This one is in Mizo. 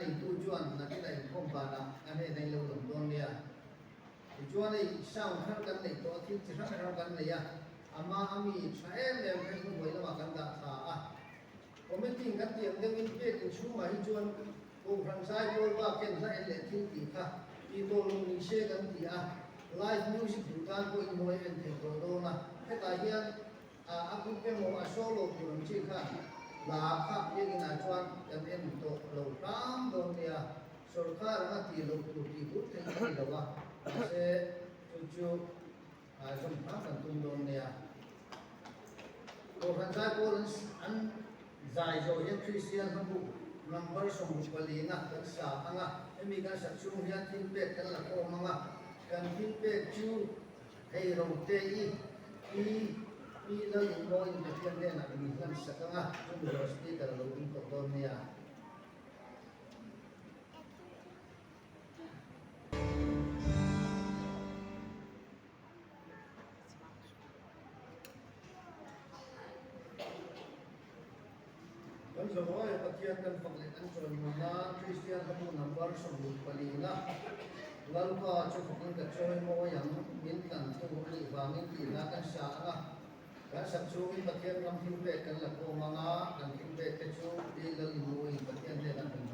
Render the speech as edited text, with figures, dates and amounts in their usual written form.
neitu chuan nakin a inkhawm banah a hnenah in lo lam dawn nia. Tichuan hei sound thar kan neih tawh a, thil chi hrang hrang kan nei a, ama a mi tha em em kha hnuhmai lamah kan dah thla a. Committee kan tih ang deuhin pek inchhungah hi chuan Kohhran zaipawl bak ken hla en leh thil tih kha tih tawh lo ni se kan ti a, live music duh tan pawhin mawi a en thei tawh dawn a, hetah hian a group emaw a solo tur ang chi kha hla kha biakinah chuan kan en tawh lo hram dawn nia, sorkar anga tih loh tur tih tur theih a ni lo a, mahse chu chu zawm hram kan tum dawn nia. Kohhran zaipawl an zai zawh hian Kristian hlabu number 64 na kan sa ang a, hemi kan sak chhung hian thil pek kan la khawm ang a, kan thil pek chu hei rote i pi pi Lalingmawiin Pathian hnenah min hlan sak ang a, chumi zawh speaker a lo ding tawh dawn nia. Kan zawhawia Pathian kan fak leh kan chawimawi nan Kristian hlabu number 64 na Lalpa chu fakin ka chawimawi ang, min tlantu a nih vangin tih hla kan sa ang a. Kan sak chungin Pathian ram thil pek kan la khawm ang a, kan thil pek te chu Pi Lalnuin Pathian hnenah min hlan.